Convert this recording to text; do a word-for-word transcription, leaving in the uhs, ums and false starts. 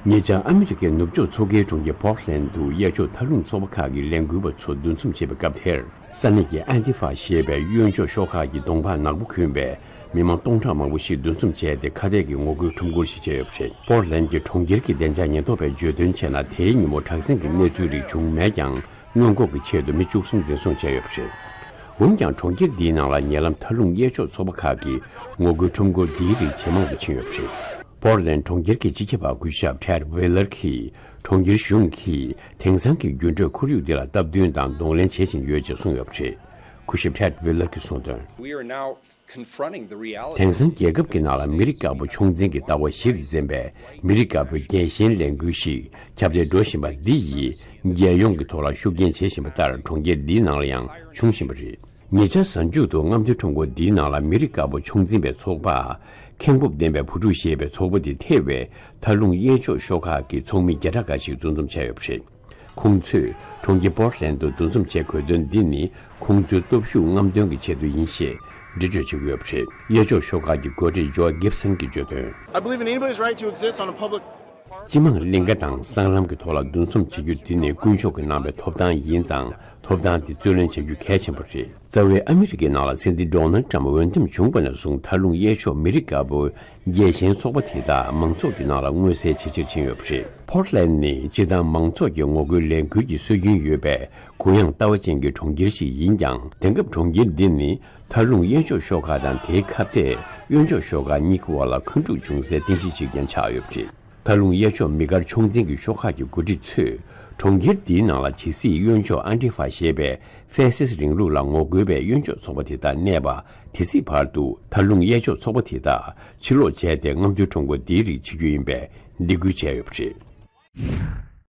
ཉེ་ཆར་ཨ་མི་རི་ཀའི་ནུབ་ཕྱོགས་མཚོ་ཁའི་གྲོང་ཁྱེར་པོར་ལན་དུ་གཡས་ཕྱོགས་མཐའ་ལྷུང་ཚོགས་པ་ཁག་གི་ལས་འགུལ་བ་ཚོ་འདུ་འཛོམས་བྱེད་པའི་སྐབས་དེར། ས་གནས་ཀྱི་ཨན་ཏི་ཧྥ་ཞེས་པའི་གཡོན་ཕྱོགས་ཤོག་ཁག་གི་གདོང་པགས་ནག་པོ་གྱོན་པའི་མི་མང་སྟོང་ཕྲག་མང་པོ་ཞིག་འདུ་འཛོམས་བྱས་ཏེ། ཁ་གཏད་ཀྱི་ངོ་རྒོལ་ཁྲོམ་སྐོར་ཞིག་བྱས་ཡོད་པ་རེད། པོར་ལན་གྱི་གྲོང་ཁྱེར་གྱི་བདེ་འཇགས་ཉེན་རྟོག་པས་བརྗོད་དོན་བྱས་ན། དེའི་ཉིན་མོ་དྲག་ཟིང་གི་གནས་ཚུལ་རིགས་བྱུང་མེད་ཀྱང་། སྔོན་འགོག་གི་ཆེད་དུ་མི་བཅུ་གསུམ་འཛིན་བཟུང་བྱས་ཡོད་པ་རེད། འོན་ཀྱང་། གྲོང་ཁྱེར་འདིའི་ནང་ལ་ཉེ་ལམ་མཐའ་ལྷུང་གཡས་ཕྱོགས་ཚོགས་པ་ཁག་གིས་ངོ་རྒོལ་ཁྲོམ་སྐོར་འདིའི་རིགས་ཇེ་མང་དུ་ཕྱིན་ཡོད་པ་རེད། པོར་ལན་གྲོང་ཁྱེར་གྱི་སྤྱི་ཁྱབ་པ་སྐུ་ཞབས་ཁྲེད་ཝེ་ལར་གྱིས། གྲོང་ཁྱེར་གཞུང་གིས་དེང་སང་གི་འགྱུར་འགྲོས་ཁོར་ཡུག་འདི་ལ་སྟབས་བསྟུན་དང་གདོང་ལེན་བྱེད་བཞིན་ཡོད་ཅེས་གསུངས་ཡོད་པ་རེད། སྐུ་ཞབས་ཁྲེད་ཝེ་ལར་གྱིས་གསུངས་དོན། We are now confronting the reality. དེང་སང་རྒྱལ་ཁབ་ཀྱི་ནང་ལ་མི་རིགས་དཀར་པོ་ཕྱོགས་འཛིན་གྱི་ལྟ་བ་གཞིར་འཛིན་པའི་མི་རིགས་དཀར་པོའི་རྒྱལ་ཞེན་ལས་འགུལ་ཞིག་ཁྱབ་གདལ་འགྲོ་བཞིན་པ་འདི་ཡིས། རྒྱལ་ཡོངས་ཀྱི་ཐོག་ལ་ཤུགས་རྐྱེན་བྱེད་བཞིན་པ་ལྟར། གྲོང་ཁྱེར་འདིའི་ནང་ལ་ཡང་བྱུང་བཞིན་པ་རེད། ཉེ་ཆར་གཟའ་མཇུག་ཏུ་རྔམ་སྟོན་ཁྲོམ་སྐོར་འདིའི་ནང་ལ་མི་རིགས་དཀར་པོ་ཕྱོགས་འཛིན་པའི་ཚོགས་པ། ཁེངས་པོབ་ལྡན་པའི་བུ་ཕྲུག་ཞེས་པའི་ཚོགས་པ་དེ་ཐེ་བའི་མཐའ་ལྷུང་གཡས་ཕྱོགས་ཤོག་ཁག་གི་ཚོགས་མི་བརྒྱ་ཕྲག་འགའ་ཞིག་འདུ་འཛོམས་བྱས་ཡོད་པ་རེད། ཁོང་ཚོས་གྲོང་ཁྱེར་པོར་ལན་དུ་འདུ་འཛོམས་བྱེད་དགོས་དོན་འདི་ནི། ཁོང་ཚོའི་སྟོབས་ཤུགས་རྔམ་སྟོན་གྱི་ཆེད་དུ་ཡིན་ཞེས་འགྲེལ་བརྗོད་བྱེད་ཀྱི་ཡོད་པ་རེད། གཡས་ཕྱོགས་ཤོག་ཁག་གི་འགོ་ཁྲིད་ཇོ་གིབ་སན་གྱིས་བརྗོད་དོན། I believe in anybody's right to exist on a public སྤྱི་དམངས་གླིང་ག་དང་སྲང་ལམ་གྱི་ཐོག་ལ་འདུ་འཛོམས་བྱེད་རྒྱུ་འདི་ནི་དཀོན་མཆོག་གིས་གནང་བའི་ཐོབ་ཐང་ཡིན་ཙང་། ཐོབ་ཐང་དེ་རྩོད་ལེན་བྱ་རྒྱུ་གལ་ཆེན་པོ་རེད། རྩ་བའི་ཨ་མི་རི་ཀའི་ནང་ལ་སྲིད་འཛིན་ཌོ་ནལ་ཊམ་འོས་འདེམས་བྱུང་བ་ནས་བཟུང་། མཐའ་ལྷུང་གཡས་ཕྱོགས་མི་རིགས་དཀར་པོའི་རྒྱལ་ཞེན་ཚོགས་པ་དེ་དག་མང་ཚོགས་ཀྱི་ནང་ལ་མངོན་གསལ་ཇེ་ཆེར་ཕྱིན་ཡོད་པ་རེད། ཕོར་ལན་ནི་སྤྱིར་བཏང་མང་ཚོགས་ཀྱི་ངོ་རྒོལ་ལས་འགུལ་གྱི་སྲོལ་རྒྱུན་ཡོད་པའི་གུ་ཡངས་ལྟ་བ་ཅན་གྱི་གྲོང་ཁྱེར་ཞིག་ཡིན་ཀྱང་། དེང་སྐབས་གྲོང་ཁྱེར་འདི་ནི་མཐའ་ལྷུང་གཡས་ཕྱོགས་ཤོག་ཁག་དང་། དེའི་ཁ་གཏད་གཡོན་ཕྱོགས་ཤོག་ཁག་གཉིས་ཀྱི་བར་ལ་འཁོན་འཁྲུག་འབྱུང་སའི་རྟེན་གཞི་ཞིག་ཀྱང་ཆགས་ཡོད་པ་རེད། མཐའ་ལྷུང་གཡས་ཕྱོགས་མི་དཀར་ཕྱོགས་འཛིན་གྱི་ཤོག་ཁག་གི་འགོ་ཁྲིད་ཚོས། གྲོང་ཁྱེར་འདིའི་ནང་ལ་ཇི་སྲིད་གཡོན་ཕྱོགས་ཨན་ཏི་ཧྥ་ཞེས་པའི་ཧྥེ་སིས་རིང་ལུགས་ལ་ངོ་རྒོལ་བའི་གཡོན་ཕྱོགས་ཚོགས་པ་དེ་དག་གནས་པ། དེ་སྲིད་བར་དུ་མཐའ་ལྷུང་གཡས་ཕྱོགས་ཚོགས་པ་དེ་དག་ཕྱིར་ལོག་བྱས་ཏེ། རྔམ་སྟོན་ཁྲོམ་སྐོར་འདིའི་རིགས་བྱེད་རྒྱུ་ཡིན་པའི་སྡིགས་སྐུལ་བྱས་ཡོད་པ་རེད།